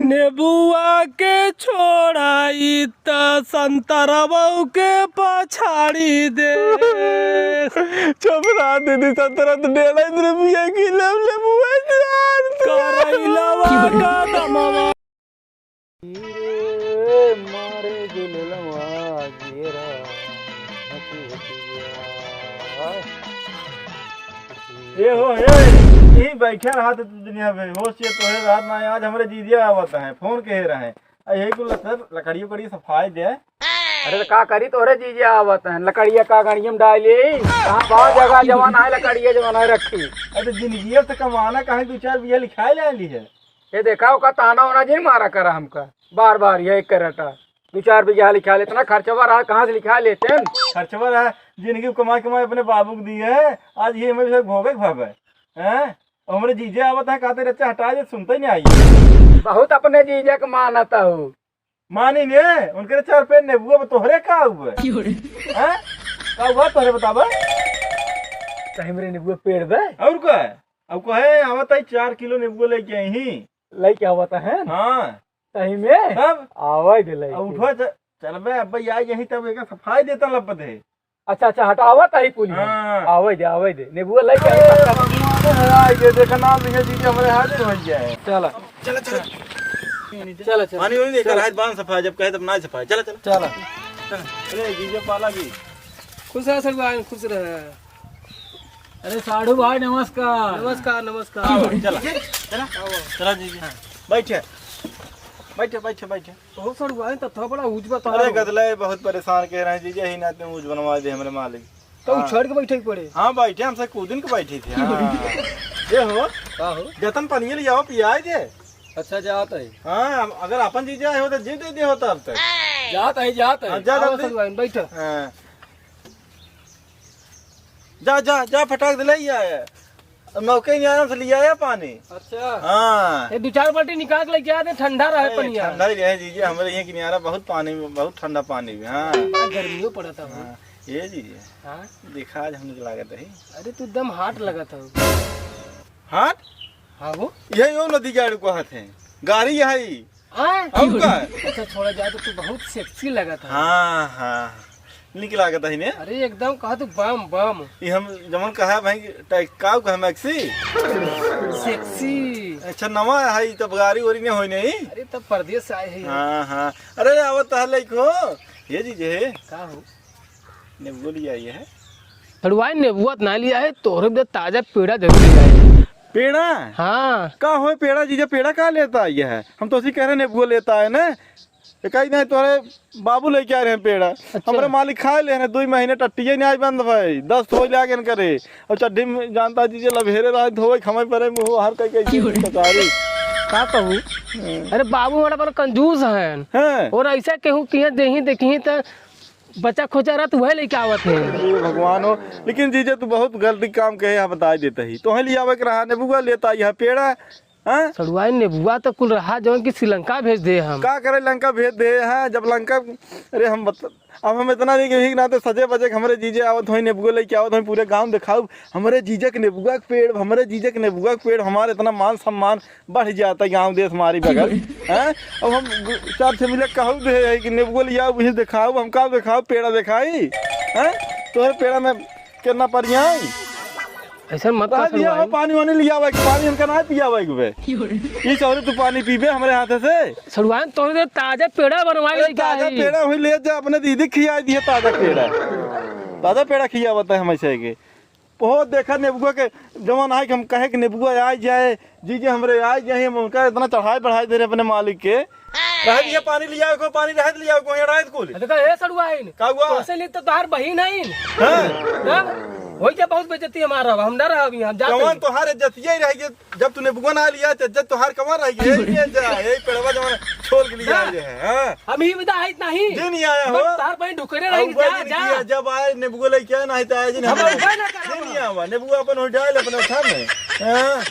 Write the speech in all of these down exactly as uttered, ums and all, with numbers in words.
नेबुआ के छोड़ाई त संतरवौ के पछाड़ी दे। चुप रहा दीदी, संतरा तो डेढ़ रुपया किलो, नेबुआ चार सौ। करैलवा का दमवा। रे मारे जुललवा गेरा, हंसी हंसी गया। ए हो, ए, यहीं बैठे रहा था तू दुनिया में, होश ये तोहे रहत ना, आज हमरे जीजे आवत हैं, फोन कहे रहे, आ यही कुल सर लकड़ी उकड़ी सफाई दे। अरे तो का करी, तोहरे जीजे आवत हैं, लकड़िया का गड़िया में डाली, कहाँ बहुत जगह जवन है लकड़िया जवन है रखी। अरे तो जिंदगी अब तो कमाना कहाँ, दो चार बीघा लिखाई ले ली है। ये देखा, ओका ताना वाना जिन मारा करा हमका, बार बार ये एक करटा, दो चार बीघा लिखा ले, इतना खर्चवा रहा, कहाँ से लिखा लेते हैं? खर्चवा रहा, जिनकी कमाई कमाई अपने बाबू को दी है, आज ये हमें सब भोगे के भावे, हैं? और हमरे जीजे आवत है, कहते रहते हटा दे, सुनते ही नहीं आई। बहुत अपने जीजे के मानता हो। मानी ने, उनके चार पेड़ नेबुआ में तोहरे का हुआ? हैं? का हुआ तोहरे बतावा? कहीं मेरे नेबुआ पेड़ बे? और का? अब कहे आवत है चार किलो नेबुआ लेके आई ही। लेके आवत है? हाँ। सही में? तब? आवे दे लेके। अब उठो च-, चलबे, अब भाई आई यहीं तब एक सफाई देता लपत है। अच्छा, अच्छा, हटावत है पुलिस। हाँ। आवे दे, आवे दे। नेबुआ लेके अरे, आई तब। भगवान है, आई दे, देखा नाम लिखे जीजे हमरे हाजिर हो गया है। चला। चला, चला। चला, चला। पानी वानी लेकर चला। आज बांध सफाई, जब कहे तब ना सफाई। चला, चला। चला। चला। अरे जीजे पाला की। खुश रह सर भाई, खुश रह। अरे साढ़ू भाई नमस्कार। नमस्कार, नमस्कार। आओ, चला, चला, चला जीजी, हाँ, बैठे, बैठे, बैठे, बैठे। बहुत साढ़ू भाई, तब तो बड़ा ऊंच बता अरे रहे हो। गदले बहुत परेशान कह रहे हैं जीजी, यही नाते ऊंच बनवा दे हमरे मालिक। तो हाँ। उछड़ के बैठे के पड़े। हाँ, बैठे, हमसे कूदिन के बैठी थी, हाँ। ये हो, का हो? जतन पनिया ले आओ, पियाई दे। अच्छा, जात है। हाँ, अगर अपन जीजा हो तो जी दे दे होता अब तक। जात है, जात है। हाँ, जा आओ जल्दी। साढ़ू भाई, बैठो। हाँ। जा, जा, जा, फटाक से ले ही आया। अब मौके ही नहीं आया, हमसे ले आया पानी। अच्छा। हाँ। ये दो चार बाल्टी निकाल के लेके आते, ठंडा रहे अरे, पनिया। ठंडा ही रहे जीजी, हमरे यहाँ किनारा बहुत पानी, बहुत ठंडा पानी भी, हाँ। आ, गर्मियों पड़ता हो। हाँ, ये जीजी। हाँ? देखा आज हमने लागत है। अरे, तू एकदम hot लगत हो। Hot? हाँ हो। ये यो नदी के आड़ू को हाथ है। गाड़ी यहाँ ही। आय? और का? अच्छा, छोड़ा जाए तो तू बहुत sexy लगत है। हाँ, हाँ। निक लागत है ने? अरे, एकदम कहा तू बम, बम। ये हम जमन कहा भाई, टाइप का कहा maxi? Sexy। अच्छा, नवा है, तब गाड़ी ओरी नहीं होई नहीं? अरे, तब परदेस से आए हैं। हाँ, हाँ। अरे, आवत है लइको। ये जीजे। का हो? नेबुआ लिया ये है। सड़ुआई नेबुआ त ना लिया है, तोहरे बदे ताजा पेड़ा जरूर लिया है। पेड़ा? हाँ। का होय पेड़ा जीजा, पेड़ा का लेता ये है? हम तो उसी कह रहे नेबुआ लेता है ना। एक ही नहीं तोहरे बाबू लेके आ रहे हैं पेड़ा। अच्छा। हमरे मालिक खाए ले हैं, दो महीने टट्टिए नहीं आई बंद भाई, दस्त हो जाए इनकरे। और चड्ढी में जानता जीजा लभेरे रहा धोवे खमे परे मुँह हर कई कई क्यों रे? पकारी। का कहू? हम्म। अरे बाबू हमारा बड़ा कंजूस हैं। हैं? और ऐसा केहू किहे देही देखी त बच्चा खोचा रहत, वह लेके आवत है। हे भगवान हो, लेकिन जीजा तू बहुत गलती काम कहे, यहाँ बताई देता ही। तोहे लियावे के रहा, नेबुआ लेता यहाँ पेड़ा, हाँ? सड़ुआई नेबुआ तो कुल रहा, जौन कि श्रीलंका भेज दे हम। का करे लंका भेज दे, हाँ? जब लंका, अरे हम बत-, अब हम इतना नहीं कि नाते सजे बजे के हमरे जीजे आवत होई, नेबुआ लेके आवत होई, पूरे गाँव देखाऊ, हमरे जीजा के नेबुआ के पेड़, हमरे जीजा के नेबुआ के पेड़, हमारे इतना मान सम्मान बढ़ जाता है गाँव देश हमारी बगल, हैं? अब हम गु-, चार छह मिले कहू दे है कि नेबुआ लिया, वही दिखाओ, हम का दिखाओ, पेड़ा दिखाई, हैं? तोहरे पेड़ा में कितना परियाई? ऐसा मत कर दिया हो, सड़ुआइन। पानी वानी लिया हुआ, पानी हमका ना पिया हुआ बे। ई सौरे तू पानी पीबे हमरे हाथ से। सड़ुआइन तोहरे ताजा पेड़ा बनवाई अरे लेके ताजा आई। पेड़ा हुई ले जा, अपने दीदी खिया दिए ताजा पेड़ा। ताजा पेड़ा खिया बताए हम ऐसे के। बहुत देखा नेबुआ के जवन आए कि हम कहे कि नेबुआ आ जाए, जीजे हमरे आ जाए, हम उनका इतना चढ़ाई बढ़ाई दे रहे अपने मालिक के। रह दिया पानी लिया को, पानी रह दिया को, ये रात कुल। देखा, ए सड़ुआइन, का हुआ? तोसे लिए तो तोहार बहिन है। हाँ। तब होई के बहुत बेइज्जती हमारा, हम ना रहब यहाँ, हम जाते कौन हैं। तोहार इज्जतिया ही रह गई? जब तूने बुआ ना लिया, तो इज्जत तोहार कमा रही है। ये जा, ये पेड़वा जमाना छोड़ के लिए जा। आए हैं, हाँ? हम ही विदा है इतना ही। जे नहीं आया हो। बस तार पे ढुकरे रही, अब जा, वही जा। नहीं किया, जब आए नेबुआ लेके आए, नहीं तो आए जी, हम नहीं उपाय ना करब। जे नहीं आवा, नेबुआ अपन हो डाल, अपन उठा ले। हाँ?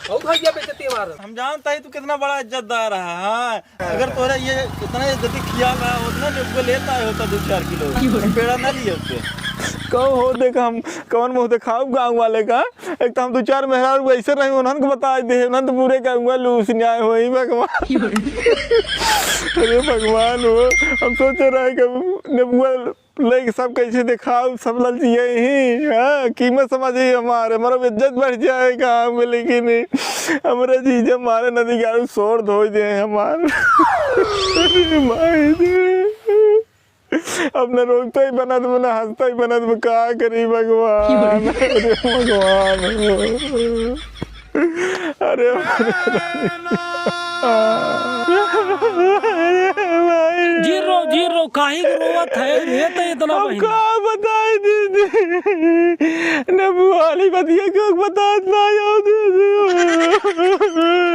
बहुत हो गया बेइज्जती हमारा। हम जानता ही तू कितना बड़ा इज्जतदार है, हाँ? अगर तोरा ये इतना इज्जती ख्याल रहा होता ना, नेबुआ लेता आया होता दो चार किलो। पेड़ा ना लिए होते। कहो हो, देख हम कौन मुँह देखाऊ गाँव वाले का। एक तो हम दो चार मेहरारू ऐसे रही, उन्हन के बताइ दे, उन्हन तो पूरे गाँव वाले लूस न्याय होई भगवान। अरे भगवान हो, हम सोचे रहे कि नेबुआ लेके सब कैसे देखाऊ, सब ललचिए ही, हाँ, कीमत समझ ही हमारे, हमारा इज्जत बढ़ जाए गाँव में, लेकिन हमारे जीजा मारे नदी गाड़ू सोर धोई दे हमार। अरे माई रे। अब न रोकता ही बनत बा, न हँसता ही बनत बा, का करी भगवान? अरे भगवान। अरे भाई। जीरो, जीरो, काहे के रोवत है रे त इतना हम बहिनी? का बताई दीदी? नेबुआ वाली बतिया क्यों बतात ना आओ दीदी?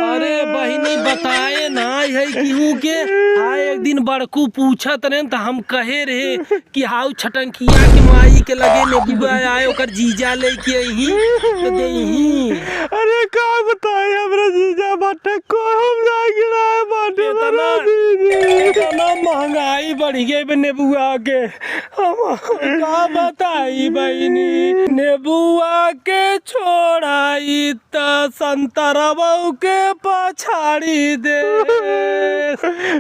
अरे बहिनी, बताए ना है केहू के। हाँ, एक दिन बड़कू पूछत रहे त हम कहे रहे कि हाउ छटंकिया के माई के लगे नेबुआ आए, ओकर जीजा लेके अइहीं त देइहीं। अरे का बताई, हमरा जीजा बाटे को हम ना गिराए बाटे, इतना, मरा दीदी। इतना महंगाई बढ़ गई बे नेबुआ के। हम का बताई बहिनी, नेबुआ के छोड़ाई त संतरवऊ के पछाड़ी दे।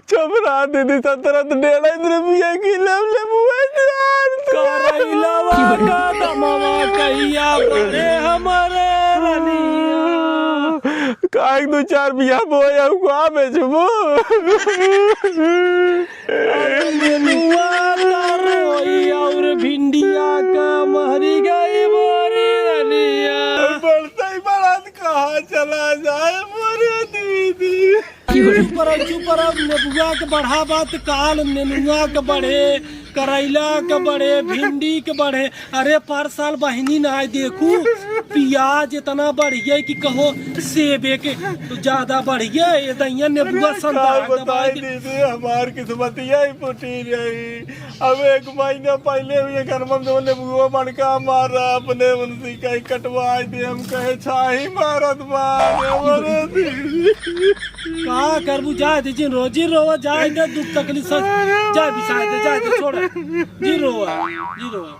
चुप रहा दीदी, संतरा तो डेढ़ रुपया किलो, नेबुआ चार सौ। करैलवा का दमवा कहिया बढ़े हमरे रनिया। का एक दो चार बिया बोया हुआ बेचबो? अरे नेनुआ का रोई और भिंडिया का महरी गई बोरी रनिया। बढ़ते ही बढ़त कहाँ चला जाए मोरे दीदी? अरे चुप रहो, चुप रहो, नेबुआ के बढ़ा बात काल, नेनुआ के बढ़े, करैला के बढ़े, भिंडी के बढ़े। अरे पर साल बहिनी ना आए देखू, पियाज इतना बढ़िया कि कहो सेबे के तो ज्यादा बढ़िया, ये दहिया नेबुआ अरे संतार का दबाई बताई दे। दीदी, हमार किस्मतिया ही फूटी रही। अब एक महीना पहले हुए घर में जो नेबुआ बड़का मारा, अपने उनसे कहीं कटवाई दे, हम कहे छाही मारत बा, हमरे दीदी। का करबू, जाए दे, जिन रो, जिन रोवा, जाए दे, दुख तकलीफ सब, जाए बिसाए दे, जाए दे, छोड़, जिन रोवा, जिन रोवा।